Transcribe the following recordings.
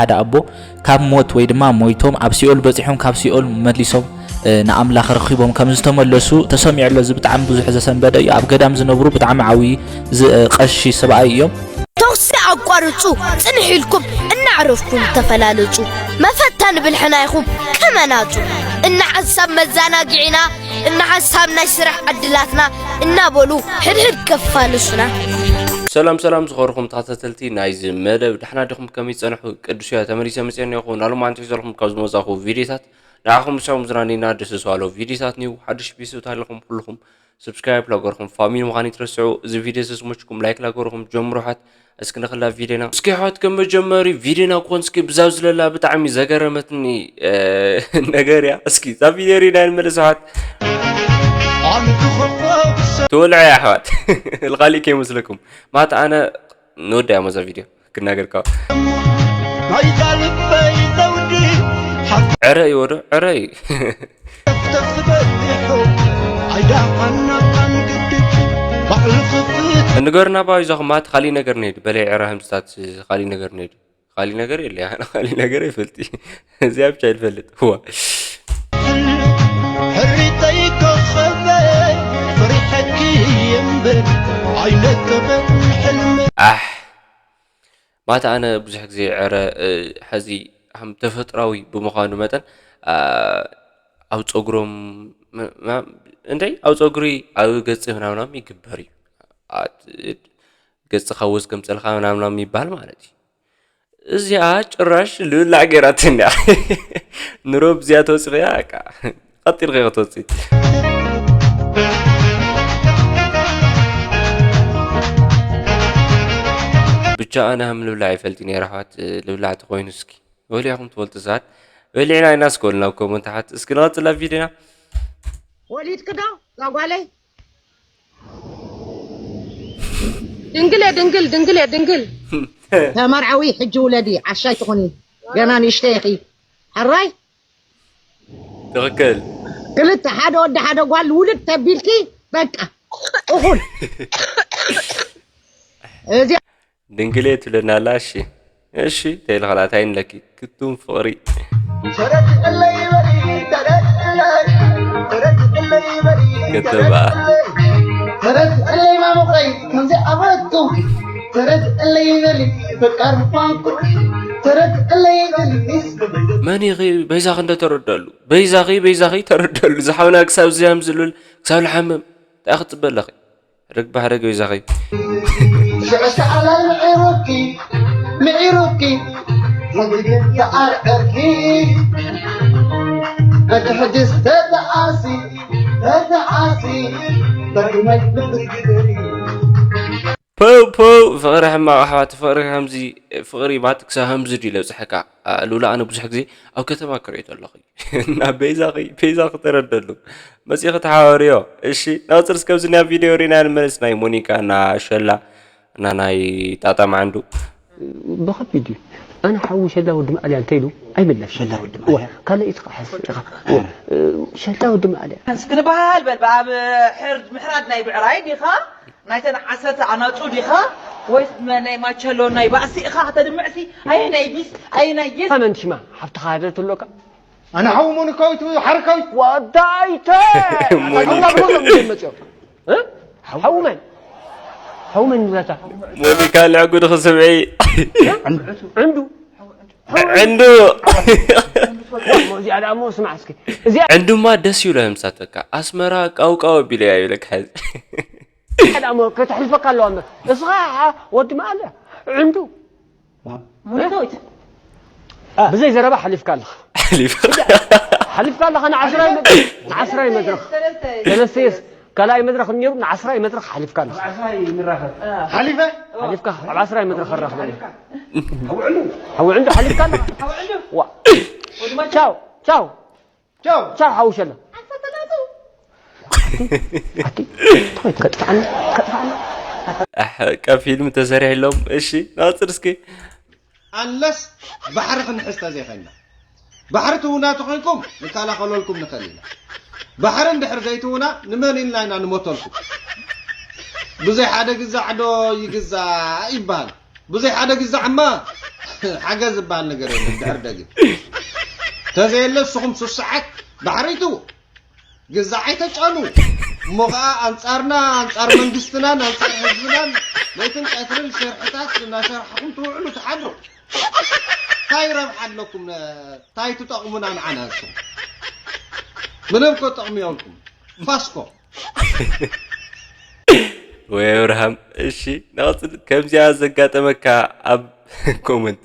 ሓደ ኣቦ ካብ ሞት ወይ ድማ ሞይቶም ኣብ ሲኦል በጺሖም ካብ ሲኦል መሊሶም ንኣምላኽ ረኺቦም ከም ዝተመለሱ ተሰሚዑ ኣሎ። እዚ ብጣዕሚ ብዙሕ ዘሰንበደ እዩ። ኣብ ገዳም ዝነብሩ ብጣዕሚ ዓብዪ ቀሺ ሰብኣይ እዮም። ተኹሲ ኣቋርጹ፣ ጽንሕ ኢልኩም እናዕረፍኩም ተፈላለጹ። መፈታ ንብልሕና ኢኹም ከመናጹ። እናሓንሳብ መዛናግዒና፣ እናሓንሳብ ናይ ስራሕ ዕድላትና እናበሉ ሕድሕድ ከፋልሱና። ሰላም ሰላም ዝኸበርኩም ተኸታተልቲ ናይዚ መደብ፣ ደሕና ዲኹም? ከመይ ጸንሑ? ቅዱስ እያ ተመሊሰ መጽኤ እኒኦኹ። ናሎማዓንቲ ሒዘልኩም ካብ ዝመጻኹ ቪዲዮታት ንዓኹም ምሳኹም ዝናኒና ደስ ዝባሎ ቪዲዮታት ኒው። ሓድሽ ቤተሰብ ታለኹም ኩልኹም subscribe ላገርኩም ፋሚሊ ምዃን ይትረስዑ። እዚ ቪዲዮ ዝመችኩም ላይክ ላገርኩም ጀምሩ። ሓት እስኪ ንኽላ ቪዲዮና እስኪ ሓት ከም መጀመሪ ቪዲዮና ክኾን እስኪ ብዛብ ዝለላ ብጣዕሚ ዘገረመትኒ ነገር እያ። እስኪ እዛ ቪዲዮ ሪና ንመለስ። ሓት ትወልዐ ኣሕዋት ልኻሊእ ከይመስለኩም ማታ ኣነ ንወዳ እያ መዛ ቪዲዮ ክናገር ካብ ዕረ እዩ ወዶ ዕረ እዩ ንገርና ባ ይዛኹም ማት ካሊእ ነገር ነይዱ በለይ ዕረ ህምስታት ካሊእ ነገር ነይዱ ካሊእ ነገር የለ ኣነ ካሊእ ነገር ይፈልጥ እዚኣ ብቻ ይፈልጥ ዋ ሕሪተይ ኮኸበይ ፈሪሐኪ እምበር ኣይነከበን ሕልመይ ኣሕ ማታ ኣነ ብዙሕ ግዜ ዕረ ሐዚ ሃም ተፈጥራዊ ብምዃኑ መጠን ኣብ ፀጉሮም እንታይ ኣብ ፀጉሪ ኣብ ገፂ ምናምናም ይግበር እዩ ገፅኻ ወዝ ከምፀልካ ምናምናም ይበሃል ማለት እዩ እዚኣ ጭራሽ ልብላዕ ገይራትኒ እያ ንሮብ እዚኣ ተወፂኽያ ቀጢልካ ኢኻ ትወፅእ ብቻ ኣነ ሃም ልብላዕ ይፈልጥ ነይረ ኣሕዋት ልብላዕ ተኮይኑ እስኪ በሊዕኹም ትፈልጡ ሰባት በሊዕና ኢና እስከ በሉ ናብ ኮመንት ሓት እስኪ ንቐፅል ኣብ ቪድዮና ወሊድኪ ዶ ዛጓለይ ድንግል እየ ድንግል ድንግል እየ ድንግል ተመርዓዊ ሕጂ ውለዲ ዓሻይ ትኹኒ ገና ንእሽተይ ኢኺ ሕራይ ትኽክል ክልተ ሓደ ወዲ ሓደ ጓል ውልድ ተቢልኪ በቃ እኹል እዚ ድንግሌ ትብለና ኣላ እሺ እሺ ተይልኸላት ኣይንለኪ ክቱም ፍቕሪ ተረድእለይ በሊ ተረድእለይ ተረድእለይ በሊ ክትባ ተረድእለይ ማሙቐይ ከምዚ ኣበቱ ተረድእለይ በሊ በቃ ርፋንኩ ተረድእለይ በሊ መን ኢኺ በይዛኺ እንዶ ተረደሉ በይዛኺ በይዛኺ ተረደሉ ዝሓውና ክሳብ ዝያም ዝሉል ክሳብ ልሓምም እንታይ ክትፅበ ኣለኺ ሕረግ ባሕረግ በይዛኺ ሽዑ ሰኣላ ምዒሩኪ ምዒሩኪ ወግግን ተኣርዕርኪ በቲ ሕጂ ዝተተኣሲ ተተኣሲ በግመት ብትግበሪ ፖው ፖው ፍቕሪ ሕማቕ ኣሕዋት ፍቕሪ ከምዚ ፍቕሪ ማት ክሳብ ከምዚ ድዩ ለብፅሐካ ሉላ ኣነ ብዙሕ ግዜ ኣብ ከተማ ክሪኦ ዘለኹ እና ቤዛኺ ቤዛኺ ተረደሉ መፂኺ ተሓባብርዮ እሺ ናውፅር እስከብዚ ናይ ቪድዮ ሪና ንመልስ ናይ ሞኒካ እና ሸላ እና ናይ ጣጣ ማዓንዱ ብኸቢድ እዩ ኣነ ሓዊ ሸላ ወዲ ማእልያ እንተ ኢሉ ኣይብለሽ ሸላ ወዲ ማእልያ ካልእ ኢትኻ ሓስ ኢኻ ሸላ ወዲ ማእልያ እስክንበሃል በል ኣብ ሕርድ ምሕራድ ናይ ብዕራይ ዲኻ ናይተን ዓሰርተ ኣናጹ ዲኻ ወይስ ናይ ማቸሎ ናይ ባእሲ ኢኻ ከተድምዕሲ ኣየ ናይ ቢስ ኣየ ናይ ጌስ ኣመን ሽማ ሓፍትኻ ሃደት ኣሎካ ኣነ ሓው ሞኒካዊት ሓረካዊት ወዳይተ ሞኒካ መፅኦም ሓው መን ሓው መን ንብረታ ሞኒካ ልዕጉ ድኽስምዒ ዕንዱ ዕንዱ እዚኣ ደኣ እሞ ስማዕ እስኪ እዚኣ ዕንዱማ ደስ ይብሎ ህምሳተካ ኣስመራ ቃውቃው ኣቢለያ ይብለካ ሕዚ ደኣ እሞ ከተሕልፈካ ኣለዋ እምበር እስኻ ወዲ መኣለ ዕንዱ ሙሉታዊት ብዘይ ዘረባ ሓሊፍካ ኣለኻ ሓሊፍ ሓሊፍካ ኣለኻ ንዓስራይ መድረኽ ንዓስራይ መድረኽ ሰለስተየስ ካልኣይ መድረኽ ነይሩ ንዓስራይ መድረኽ ሓሊፍካ ኣለኻ ሓሊፈ ሓሊፍካ ኣብ ዓስራይ መድረኽ ራኽበ ሓዊ ዕንዱ ሓሊፍካ ኣለኻ ዋ ቻው ቻው ቻው ቻው ሓዊ ሸላ ፊልም ተሰሪሕሎም እሺ ናፅር እስኪ ኣንለስ ባሕሪ ክንሕዝ ተዘይኸና ባሕሪ ትውና ተኾይንኩም ንከላኸለልኩም ንኽእል ኢና ባሕሪ እንድሕር ዘይትውና ንመን ኢልና ኢና ንሞተልኩም ብዙይ ሓደ ግዛዕ ዶ ይግዛእ ይበሃል ብዙይ ሓደ ግዛዕማ ሓገዝ ዝበሃል ነገር የለን ድሕሪ ደጊም። ተዘየለ ንስኹም ሱስ ሰዓት ባሕሪቱ ግዛዕ ኣይተጫኑ። እሞ ኸዓ ኣንጻርና፣ ኣንጻር መንግስትናን ኣንጻር ህዝብናን ለይትን ቀትርን ሸርሕታት እናሸራሕኹም ትውዕሉ ትሓድሩ። እንታይ ረብሓ ኣለኩም? እንታይ ትጠቕሙና ንዓና ንስኹም? ምንም እኮ ጥቕሚ የብልኩም። ፋስኮ። ወይ ኣብርሃም፣ እሺ ንቐጽል። ከምዚኣ ዘጋጠመካ ኣብ ኮመንት።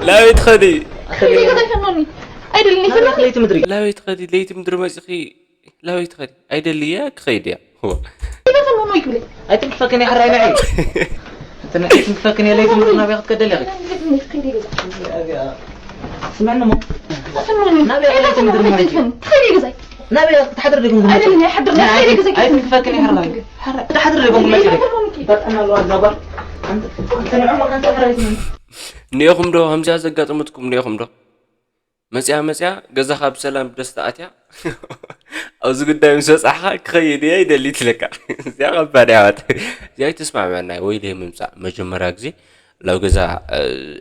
ላበይ ትኸዲ? ላበይ ትኸዲ? ለይቲ ምድሪ መፂኺ ላበይ ትኸዲ? ኣይደልየ ክኸይድ እያ። ኣይትንክፈክን የሕራይ ንዒ ኣይትንክፈክን የለይቲ ምድሪ ናበይ ክትከደል ኢኺ ስምዕኒ ሞ ናበይ የለይቲ ምድሪ ናበይ ናበይ ክትሓድር ዲኩም ኣይትንክፈክን የሕራይ ክትሓድር ዲኩም መፂ በጣም ኣለዋ ዛባ ንዕሞ ሓንቲ ሕራይ እኒኦኹም ዶ ከምዚኣ ዘጋጠመትኩም እኒኦኹም ዶ መፅያ መፅያ ገዛኻ ብሰላም ብደስታ ኣትያ ኣብዚ ጉዳይ ምስ በፃሕኻ ክኸይድ እየ ይደሊ ትለካ እዚኣ ከባድ እያ እዚኣ ይተስማዕመዐና ወይ ለይ ምምፃእ መጀመርያ ግዜ ላብ ገዛ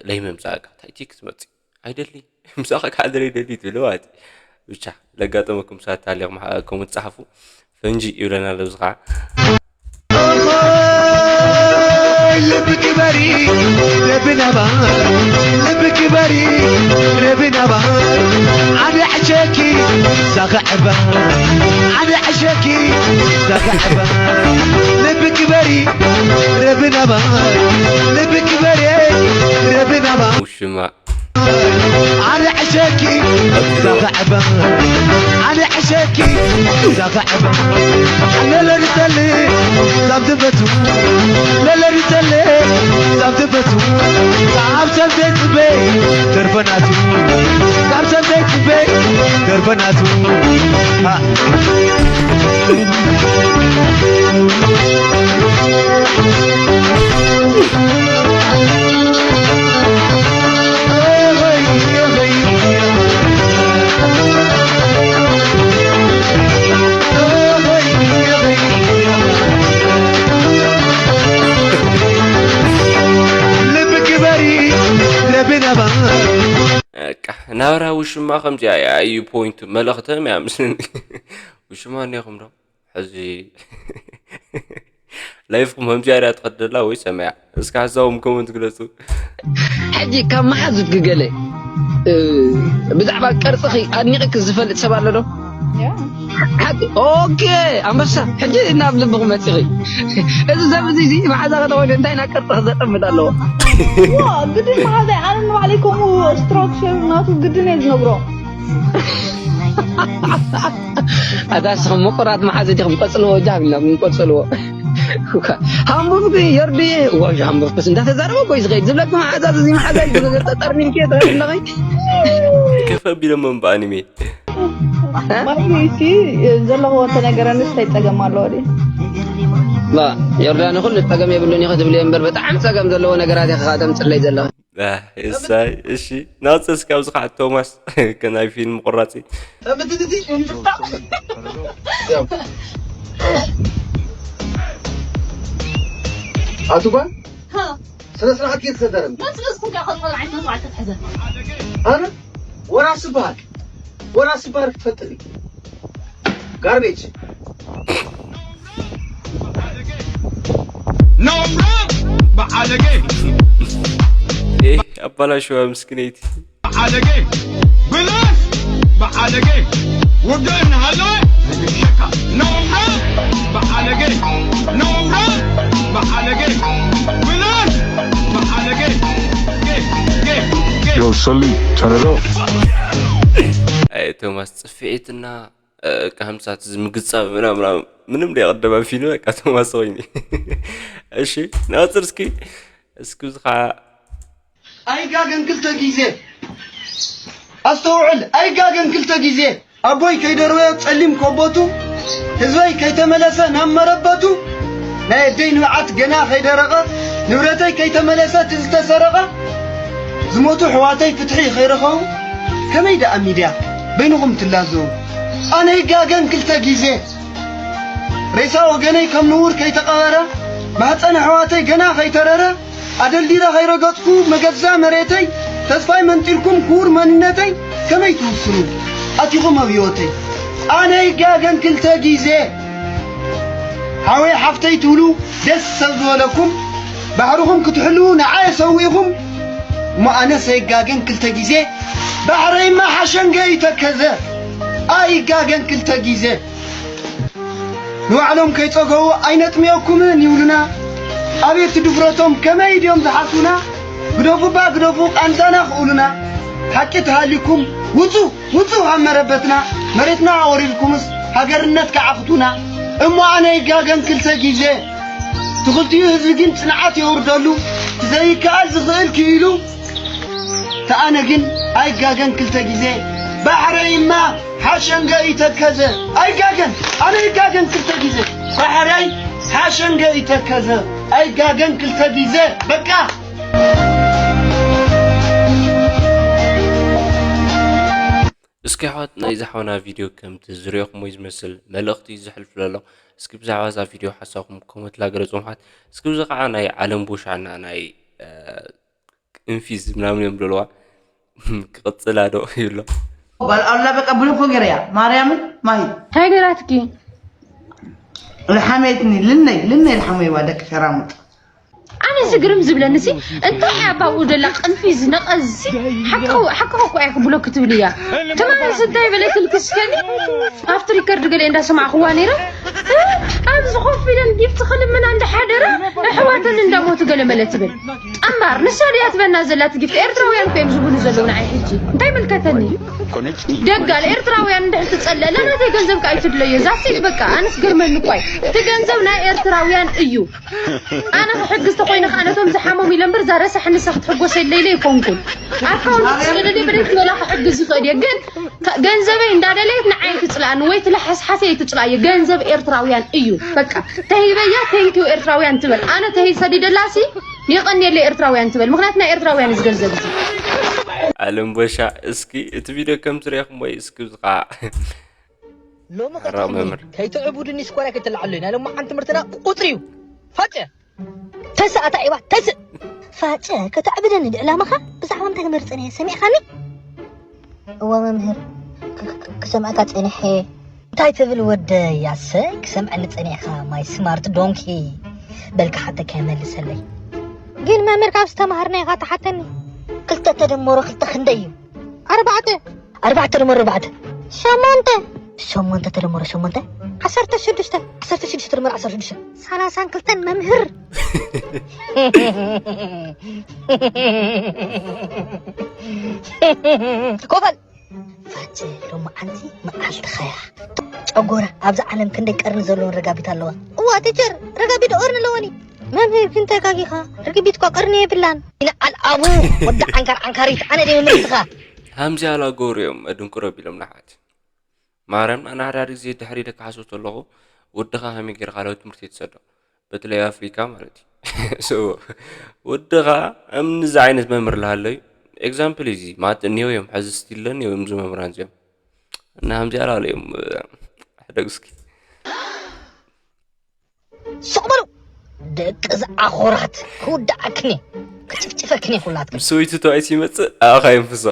ለይ ምምፃእ ታይ ቲ ክትመፅእ ኣይደሊ ምሳኻ ክሓድር ይደሊ ትብል ማለት እዩ ብቻ ለጋጠመኩም ሰባት ተሃሊኹም ከምኡ ትፅሓፉ ፈንጂ ይብለና ኣሎ እዚ ከዓ ልቢ ክበሪ ረቢ ናባር ልቢ ክበሪ ረቢ ናባር ኣነ ዕሸኪ ዛኸ ዕባር ኣነ ዕሸኪ ዛኸ ዕባር ልቢ ክበሪ ረቢ ናባር ልቢ ክበሪ ረቢ ናባር ውሽማ ኣነ ዕሸኪ ዛኸ ዕባር ኣነ ዕሸኪ ዛኸ ዕባር ለለሪተል ዛብ ዝበቱ ለለሪተል ዛብ ዝበቱ ካብ ሰምተይ ጽበይ ደርፈናቱ ካብ ሰምተይ ጽበይ ደርፈናቱ ናብራ ውሽማ ከምዚኣ እያ እዩ ፖይንቱ መልእኽቶም እያ ምስልን ውሽማ እኒኹም ዶ ሕዚ ላይፍኩም ከምዚኣ እያ ትኸደላ ወይ ሰማያ እስካ ሓሳቦም ኮመንት ግለፁ ሕጂ ካብ መሓዙትኪ ገለ ብዛዕባ ቅርፅኺ ኣድኒቕኪ ዝፈልጥ ሰብ ኣሎ ዶ ሓቂ ኦኬ ኣንበሳ ሕጂ ናብ ልብኹ መፂኺ እዚ ሰብ እዚ እዚ መሓዛ ከተኮይኑ እንታይ ናብ ቅርፅኺ ዘጠምድ ኣለዎ ግድን መሓዛይ ኣነ ንባዕለይ ከምኡ ስትሮክቸር ናቱ ግድን እየ ዝነግሮ ኣታ ስኹም ምቁራት መሓዘ ዲኹም ቀጽልዎ ጃም ኢልና ምንቆጽልዎ ሃምቡርግ የርድየ ዋዥ ሃምቡርግስ እንዳተዛረበ ኮይ ዝኸይድ ዝብለክ መሓዛ እዚ መሓዛ እዩ ዝብሎ ጠርኒልክ እየ ትኸይድ ኣለኸይ ከፍ ኣቢሎሞ እምበኣኒሜ ማይሲ ዘለዎ ተነገረንስ እንታይ ፀገም ኣለዎ ድዩ ዮርዳን ኩሉ ፀገም የብሉን ኢኸ ትብልዮ እምበር ብጣዕሚ ፀገም ዘለዎ ነገራት ኢኸ ተምፅለይ ዘለኸ እሳይ እሺ ናፀ እስኪ ኣብዚ ከዓ ቶማስ ከናይ ፊልም ቁራፂ ኣቱባ ስነ ስርዓት ጌር ተዛረብ ኣነ ወራስ በሃል ወራስ በሃል ክትፈልጥ ጋርቤጅ ነውራ ብዓለጌ ኣባላሽዋ ምስክነይቲ ብዓለጌ ብላሽ ብዓለጌ ውግእ እናሃለወ ዝግሸካ ነውራ ብዓለጌ ነውራ ብዓለጌ ብላሽ ብዓለጌ Yo, Sully, turn it up. ቶማስ ፅፍዒትና ከምሳት ዝምግፃም ምናምና ምንም ደይ ቀደማ ፊልም በቃ ቶማስ ኮይኒ እሺ ንቐፅል እስኪ እስኪ እዚ ከዓ ኣይጋገን ክልተ ግዜ ኣስተውዕል ኣይጋገን ክልተ ግዜ ኣቦይ ከይደርበዮ ፀሊም ኮቦቱ ህዝበይ ከይተመለሰ ናብ መረበቱ ናይ ኣደይ ንብዓት ገና ከይደረቐ ንብረተይ ከይተመለሰ እቲ ዝተሰረቐ ዝሞቱ ኣሕዋተይ ፍትሒ ከይረኸቡ ከመይ ደኣ ሚድያ በይንኹም ትላዘቡ ኣነ ይጋገን ክልተ ግዜ ሬሳ ወገነይ ከም ንቡር ከይተቐበረ፣ ማህፀን ኣሕዋተይ ገና ከይተረረ፣ ኣደልዲለ ከይረገፅኩ መገዛ መሬተይ፣ ተስፋይ መንጢልኩም ክቡር መንነተይ ከመይ ትውስኑ ኣቲኹም ኣብ ህይወተይ? ኣነ ይጋገን ክልተ ግዜ ሓወይ ሓፍተይ ትብሉ ደስ ሰብ ዝበለኩም፣ ባሕርኹም ክትሕልዉ ንዓየ ሰዊእኹም። እሞ ኣነስ ኣይጋገን ክልተ ግዜ፣ ባሕረይማ ሓሸንገ ይተከዘ ኣይጋገን ክልተ ግዜ። ንባዕሎም ከይጸገቡ ኣይነጥምየኩምን ይብሉና። ኣቤት ድፍረቶም ከመይ ድዮም ዝሓስቡና? ግደፉባ ግደፉ ቃንዛና ክእሉና። ሓቂ ተሃሊኩም ውጹ ውጹ ካብ መረበትና። መሬትና ኣወሪርኩምስ ሃገርነት ከዓኽቱና። እሞ ኣነ ይጋገን ክልተ ግዜ። ትኽልቲኡ ህዝቢ ግን ጽንዓት የውርደሉ። ዘይከኣል ዝኽእል ክኢሉ። ተኣነ ግን ኣይጋገን ክልተ ግዜ። ባሕረይማ ሓሸንገ ይተከዘ። ኣይጋገን ኣነ ይጋገን ክልተ ግዜ። ባሕረይ ሓሸንገ ይተከዘ። ኣይጋገን ክልተ ግዜ። በቃ። እስኪ ኣሕዋት ናይዚ ሓውና ቪድዮ ከምቲ ዝሪኦኹሞ እዩ ዝመስል፣ መልእኽቲ እዩ ዘሕልፍ ዘሎ። እስኪ ብዛዕባ እዛ ቪድዮ ሓሳብኩም ኮመንት ላ ገለጹ ኣሕዋት። እስኪ ብዚ ከዓ ናይ ዓለም ቦሻዕና ናይ እንፊዝ ምናምን እዮም ዘለዋ። ክቕጽላ ዶ ይብሎ። ጓል ኣሉላ በቃ ብሎኮ ገይረያ ማርያምን ማሂ እንታይ ገራትኪ? ልሓመይትኒ ልነይ ልነይ ልሓመይዋ ደቂ ሸራሙጥ ኣነ እዚ ግርም ዝብለኒ ሲ እንታይ እያ ባኡ ደላ ቅንፊዝ ነቐዝ ሲ ሓቅኹ ሓቅኹ እኮ እያ ክብሎ ክትብል እያ ትማሊ እንታይ በለትልኪ ስከኒ ኣብቲ ሪከርድ ገለ እንዳሰማዕኽዋ ነይረ ኣብዚ ኮፍ ኢለን ጊፍት ክልምና እንዳሓደረ ኣሕዋተን እንዳሞቱ ገለ መለ ትብል ጠማር ንሳ ድያ ትበና ዘላ እቲ ጊፍት ኤርትራውያን እኮ እዮም ዝብሉ ዘለዉ ንዓይ ሕጂ እንታይ ይምልከተኒ ደጋል ኤርትራውያን እንድሕር ትጸልእ ኣላ ናተይ ገንዘብ ከኣ ኣይትድለዮ እዛ ሴት በቃ ኣነስ ገርመኒ እኳ እዩ እቲ ገንዘብ ናይ ኤርትራውያን እዩ ኣነ ክሕግዝ ተኮይነ ከዓ ነቶም ዝሓመሙ ኢለ እምበር እዛ ረሳሕ ንሳ ክትሕጎሰለይ ኢለ ኣይኮንኩን ኣካውንት ስለደልየ በደልኪ ወላ ክሕግዝ ይኽእል እየ ግን ገንዘበይ እንዳደለየት ንዓይ ትፅላእኒ ወይ ትለሓስሓሰ ኣይትፅላእየ ገንዘብ ኤርትራውያን እዩ በቃ ተሂበያ ቴንኪዩ ኤርትራውያን ትበል ኣነ ተሂብ ሰዲደላሲ የቐንየለይ ኤርትራውያን ትበል ምክንያቱ ናይ ኤርትራውያን እዚ ገንዘብ እዚ ዓለም ቦሻ እስኪ እቲ ቪድዮ ከም ትሪኢኹም ወይ እስኪ ዝቃዕ ሎሚ ከትዕብዱኒ ከይትዕቡድኒ ሽኮርያ ከይትልዓሉ ናይ ሎማዓንቲ ትምህርትና ቁፅሪ እዩ ፋጨ ተስእ ኣታ ዒባ ተስእ ፋጨ ከተዕብደኒ ድዕላማኻ ብዛዕባ እንታይ ክመርፅን እየ ሰሚዕኻኒ እወ መምህር ክሰምዐካ ፀኒሐ እንታይ ትብል ወደይ ኣሰይ ክሰምዐኒ ፀኒዕካ my smart donkey በል ክሓተካ ይመልሰለይ ግን መምህር ካብ ዝተምሃርናዮ ኢኻ ትሓተኒ ክልተ ተደመሮ ክልተ ክንደይ እዩ ኣርባዕተ ኣርባዕተ ደመር ኣርባዕተ ሸሞንተ ሸሞንተ ተደመሮ ሸሞንተ ዓሰርተ ሽዱሽተ ዓሰርተ ሽዱሽተ ደመር ዓሰርተ ሽዱሽተ ሰላሳን ክልተን መምህር ኮፈል ፋጭ ሎማዓንቲ መዓልትኻያ ጨጎራ ኣብዛ ዓለም ክንደይ ቀርኒ ዘለዎን ረጋቢት ኣለዋ እዋ ቲቸር ረጋቢት ኦርን ኣለወኒ መምህር ግን ተጋጊኻ ርግቢት እኳ ቀርኒ የብላን ይንዓል ኣቡ ወዲ ዓንካር ዓንካሪት ኣነ ደይ መምህርትኻ ሃምዚ ኣላጎር እዮም ኣድንቁር ኣቢሎም ንሓት ማርያም ኣነ ሓደ ሓደ ግዜ ድሕሪ ኢለ ክሓስብ ከለኹ ወድኻ ከመይ ገይርካ ላው ትምህርቲ ትሰዶ በተለይ ኣፍሪካ ማለት እዩ so ወድኻ እምንዚ ዓይነት መምህር ልሃለዩ example እዚ ማለት እኒው እዮም ሕዚ ስቲል ለኒው እዮም እዚ መምህራን እዚኦም እና ከምዚ ኣላለ እዮም ሕደግ እስኪ ስቕ በሉ ደቂ ዝዓኾራት ክውድኣክን እየ ክጭፍጭፈክን እየ ኩላትክን ምስ ሰበይቱ ተባኢሱ ይመፅእ ኣኻ ይንፍሶ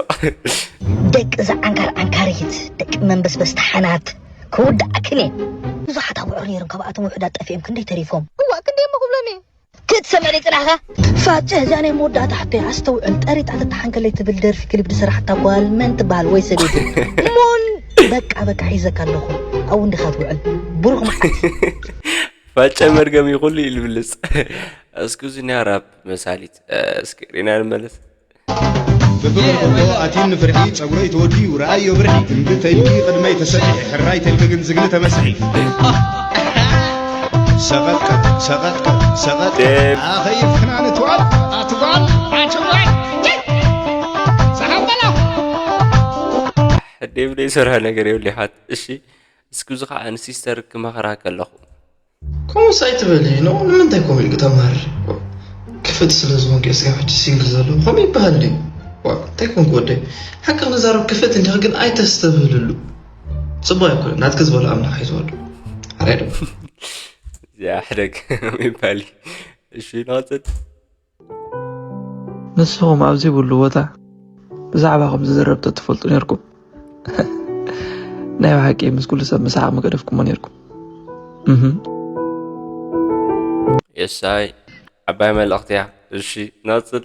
ደቂ ዝዓንካር ዓንካሪት ደቂ መንበስበስ ተሓናት ክውድኣክን እየ ብዙሓት ኣውዕር ነይሮም ካብኣቶም ውሑዳት ጠፊኦም ክንደይ ተሪፎም እዋ ክንደይ እሞ ክብሎም እየ ክትሰምዕ ደይ ፅናሕኻ ፋጨ እዚኣ ናይ መወዳእታ ሕቶይ ኣስተውዕል ጠሪጣ ተተሓንከለይ ትብል ደርፊ ክሊፕ ዝሰራሕታ ጓል መን ትበሃል ወይ ሰበይቲ ሞን በቃ በቃ ሒዘካ ኣለኹ ኣብኡ እንዲኻ ትውዕል ብሩኽ መዓልቲ ፋጨ መርገም ይኹሉ ይልብልፅ እስኩዚ ኒያ ራፕ መሳሊት እስኪ ሪና ንመለስ ብፍቕሪ ከሎ ኣትዩኒ ፍርሒ ጸጉረይ ተወዲኡ ረኣዮ ብርሒ ክንዲ ተይሉኒ ቅድመይ ተሰጢሑ ሕራይ ተልኪ ግን ዝግሊ ተመስሒ ሰቐጥቀጥ ሰቐጥቀጥ ሰቐጥቀጥ ኣኸይፍክና ንትዋል ኣትዋል ኣትዋል ዝሓበላ ሕዴ ብደይ ሰርሐ ነገር የብሉ ይሓት እሺ እስኪ እዚ ከዓ ንሲስተር ክመኽራ ከለኹ ከምኡስ ኣይትበሊ ኖ ንምንታይ ከምኡ ኢልኪ ተማሪ ክፍት ስለ ዝኾንኪ ስጋብ ሕጂ ሲንግል ዘለኹ ከምኡ ይበሃል ድዩ እንታይ ኮንኩ ወደይ ሓቂ ንዛረብ ክፍት እንዲኺ ግን ኣይተስተብህልሉ ፅቡቅ ኣይኮነ ናትኪ ዝበሎ ኣምላኽ ሒዝወሉ ኣራይ ዶ ያሕደግ ይባል። እሺ፣ ንቐጽል። ንስኹም ኣብ ዘይብሉ ቦታ ብዛዕባ ከም ዝዝረብ ተትፈልጡ ነርኩም። ናይ ብሓቂ ምስ ኩሉ ሰብ ምሳሓቕ ምገደፍኩሞ ነርኩም። እህ የሳይ ዓባይ መልእኽቲ እያ። እሺ፣ ንቐጽል።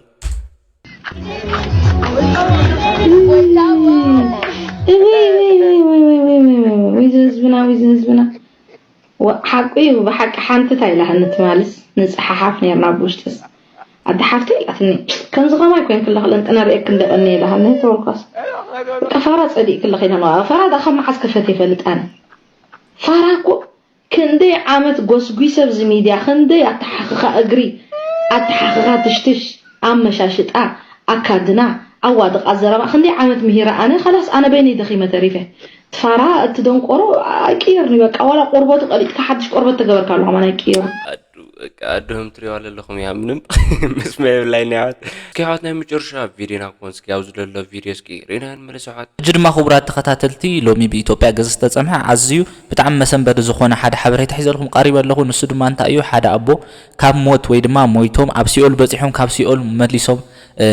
ወይ ህዝብና፣ ወይ ህዝብና። ሓቁ እዩ። ብሓቂ ሓንቲ እንታይ ኢላሃኒ ትማልስ ንፀሓሓፍ ነርና ብውሽጥስ ኣደ ሓፍተ ኢላትኒ። ከምዚ ከማይ ኮይን ክለኽልን ጥነርእየክ እንደቐኒ ኢላሃኒ ተወልኳስ በቃ ፋራ ጸዲእ ክለኽ ኢለን ዋ ፋራ ዳ ካብ መዓስ ከፈት ይፈልጣን ፋራ እኮ ክንደይ ዓመት ጎስጒሰ ኣብዚ ሚድያ ክንደይ ኣተሓኽኻ እግሪ ኣተሓኽኻ ትሽትሽ ኣመሻሽጣ ኣካድና ኣዋድቓ ዘረባ ክንደይ ዓመት ምሂረ ኣነ ኸላስ ኣነ በይነይ ደኺመ ተሪፈ ትፋራ እቲ ደንቆሮ ኣይቅየርኒ በቃ ዋላ ቆርበቱ ቀሊጥካ ሓድሽ ቆርበት ተገበርካ ኣለኹ ማን ኣይቅየሩ ኣዱ በቃ ኣዱ ከም ትሪዋ ዘለኹም እያ ምንም ምስ መብላይ ናይ ዓወት እስኪ ዓወት ናይ መጨረሻ ቪድዮና ክኾን እስኪ ኣብዚ ዘሎ ቪድዮ እስኪ ርኢና ንመለስ ዓወት ሕጂ ድማ ክቡራት ተኸታተልቲ ሎሚ ብኢትዮጵያ ገጽ ዝተጸምሐ ኣዝዩ ብጣዕሚ መሰንበዲ ዝኾነ ሓደ ሓበሬታ ሒዘልኩም ቀሪበ ኣለኹ። ንሱ ድማ እንታይ እዩ ሓደ ኣቦ ካብ ሞት ወይ ድማ ሞይቶም ኣብ ሲኦል በጺሖም ካብ ሲኦል መሊሶም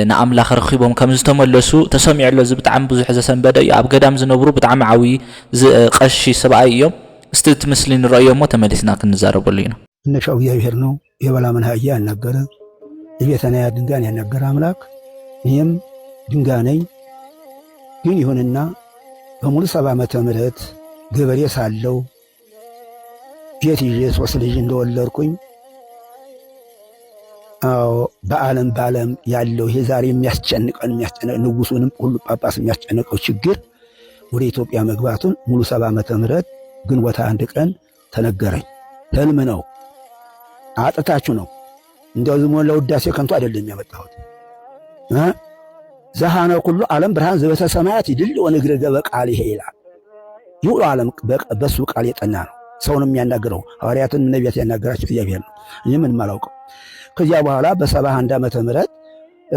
ንኣምላኽ ረኺቦም ከም ዝተመለሱ ተሰሚዑ ኣሎ። እዚ ብጣዕሚ ብዙሕ ዘሰንበደ እዩ። ኣብ ገዳም ዝነብሩ ብጣዕሚ ዓብዪ ቀሺ ሰብኣይ እዮም። እስቲ እቲ ምስሊ ንረእዮ እሞ ተመሊስና ክንዛረበሉ ኢና። መነሻው እግዚአብሔር ነው። የበላምን አህያ ያናገረ የቤተናያ ድንጋን ያናገረ አምላክ እኔም ድንጋ ነኝ። ግን ይሁንና በሙሉ ሰባ ዓመተ ምህረት ገበሬ ሳለው ቤት ይዤ ሶስት ልጅ እንደወለድኩኝ አዎ በዓለም በዓለም ያለው ይሄ ዛሬ የሚያስጨንቀን የሚያስጨንቀን ንጉሱንም ሁሉ ጳጳስ የሚያስጨንቀው ችግር ወደ ኢትዮጵያ መግባቱን ሙሉ ሰባ ዓመተ ምህረት ግንቦት አንድ ቀን ተነገረኝ። ህልም ነው፣ አጥታችሁ ነው። እንደው ዝም ብሎ ለውዳሴ ከንቱ አይደለም ያመጣሁት። እ? ዘሃነ ኩሉ ዓለም ብርሃን ዘበተ ሰማያት ይድል ወንግር ገበ ቃል ይሄ ይላል። ይህ ሁሉ ዓለም በ- በሱ ቃል የጠና ነው። ሰውን የሚያናግረው ሐዋርያትን ነቢያት ያናገራቸው እግዚአብሔር ነው። እኔ ምንም አላውቅም። ከዚያ በኋላ በሰባ አንድ ዓመተ ምህረት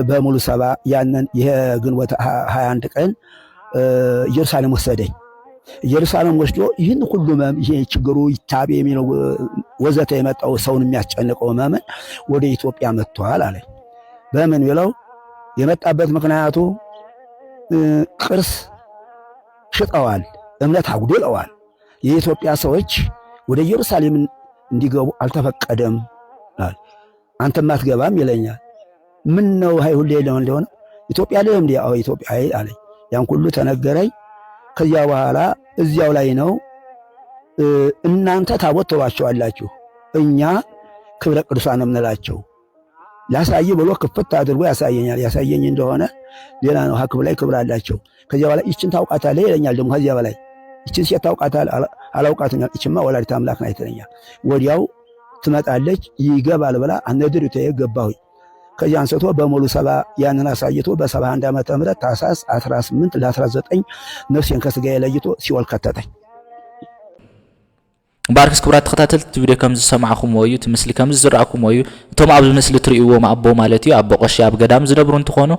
በሙሉ ሰባ ያንን ይሄ ግንቦት ሀያ አንድ ቀን ኢየሩሳሌም ወሰደኝ። ኢየሩሳሌም ወስዶ ይህን ሁሉ ህመም ይሄ ችግሩ ይታቤ የሚለው ወዘተ የመጣው ሰውን የሚያስጨንቀው ህመምን ወደ ኢትዮጵያ መጥቷል አለኝ። በምን ብለው የመጣበት ምክንያቱ ቅርስ ሽጠዋል፣ እምነት አጉድለዋል። የኢትዮጵያ ሰዎች ወደ ኢየሩሳሌም እንዲገቡ አልተፈቀደም አለ። አንተም አትገባም ይለኛል። ምን ነው ሀይ ሁሌ ነው እንደሆነ ኢትዮጵያ ላይ እንዴ? አዎ ኢትዮጵያ አይ አለኝ። ያን ሁሉ ተነገረኝ። ከዚያ በኋላ እዚያው ላይ ነው እናንተ ታቦት ትሏቸዋላችሁ፣ እኛ ክብረ ቅዱሳን ነው የምንላቸው። ላሳይ ብሎ ክፍት አድርጎ ያሳየኛል። ያሳየኝ እንደሆነ ሌላ ነው። ሀክብ ላይ ክብር አላቸው። ከዚያ በኋላ ይችን ታውቃታለህ ይለኛል። ደግሞ ከዚያ በላይ ይችን ሴት ታውቃታለህ? አላውቃትም። ይችማ ወላዲት አምላክ ናት ይለኛል። ወዲያው ትመጣለች። ይገባል ብላ አነድር ተገባሁኝ። ከዚህ አንስቶ በሙሉ ሰባ ያንን አሳይቶ በሰባ አንድ ዓመተ ምህረት ታህሳስ አስራ ስምንት ለአስራ ዘጠኝ ነፍሴን ከስጋዬ ለይቶ ሲኦል ከተተኝ። ባርክስ ክቡራት ተኸታተልቲ እቲ ቪድዮ ከም ዝሰማዕኩምዎ እዩ፣ እቲ ምስሊ ከም ዝረኣኩምዎ እዩ። እቶም ኣብዚ ምስሊ ትርእይዎም ኣቦ ማለት እዩ፣ ኣቦ ቀሺ ኣብ ገዳም ዝነብሩ እንትኾኑ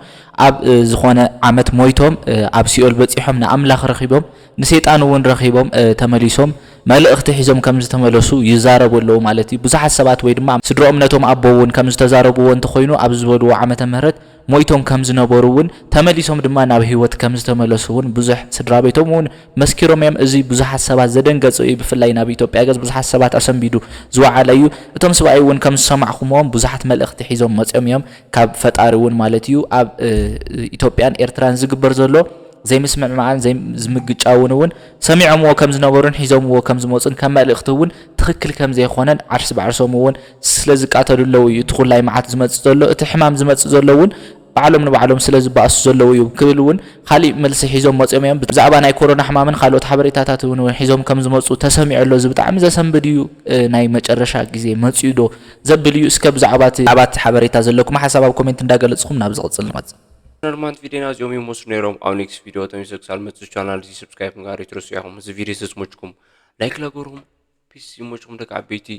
ኣብ ዝኾነ ዓመት ሞይቶም ኣብ ሲኦል በፂሖም ንኣምላኽ ረኺቦም ንሰይጣን እውን ረኺቦም ተመሊሶም መልእኽቲ ሒዞም ከም ዝተመለሱ ይዛረቡ ኣለዉ ማለት እዩ። ብዙሓት ሰባት ወይ ድማ ስድራ እምነቶም ኣቦ እውን ከም ዝተዛረብዎ እንተኾይኑ ኣብ ዝበልዎ ዓመተ ምህረት ሞይቶም ከም ዝነበሩ እውን ተመሊሶም ድማ ናብ ህይወት ከም ዝተመለሱ እውን ብዙሕ ስድራ ቤቶም እውን መስኪሮም እዮም። እዚ ብዙሓት ሰባት ዘደንገጸ እዩ። ብፍላይ ናብ ኢትዮጵያ ገጽ ብዙሓት ሰባት ኣሰንቢዱ ዝወዓለ እዩ። እቶም ሰብኣይ እውን ከም ዝሰማዕኹምዎም ብዙሓት መልእኽቲ ሒዞም መጺኦም እዮም ካብ ፈጣሪ እውን ማለት እዩ። ኣብ ኢትዮጵያን ኤርትራን ዝግበር ዘሎ ዘይምስምዕማዕን ዝምግጫውን እውን ሰሚዖምዎ ከም ዝነበሩን ሒዞምዎ ከም ዝመፁን ከም መልእኽቲ እውን ትኽክል ከም ዘይኮነን ዓርሲ ባዕርሶም እውን ስለ ዝቃተሉ ኣለዉ እዩ እቲ ኩላይ መዓት ዝመፅእ ዘሎ እቲ ሕማም ዝመፅእ ዘሎ እውን ባዕሎም ንባዕሎም ስለ ዝበኣሱ ዘለዉ እዩ ክብል እውን ካሊእ መልሲ ሒዞም መፅኦም እዮም። ብዛዕባ ናይ ኮሮና ሕማምን ካልኦት ሓበሬታታት እውን ሒዞም ከም ዝመፁ ተሰሚዑ ኣሎ። እዚ ብጣዕሚ ዘሰንብድ እዩ። ናይ መጨረሻ ግዜ መፅኡ ዶ ዘብል እዩ። እስከ ብዛዕባ እቲ ሓበሬታ ዘለኩም ሓሳብ ኣብ ኮሜንት እንዳገለፅኩም ናብ ዝቕፅል ንመፅእ። ኖርማንት ቪዲዮና እዚኦም ይመስሉ ነይሮም። ኣብ ኔክስት ቪዲዮ ተመልሰ ክሳብ መፅእ ቻናል እዚ ሰብስክራይብ ምግባር ይትረሱ ኢኹም። እዚ ቪዲዮ ስዝመችኩም ላይክ ለገሩም። ፒስ ይመችኩም ደቂ ዓበይቲ።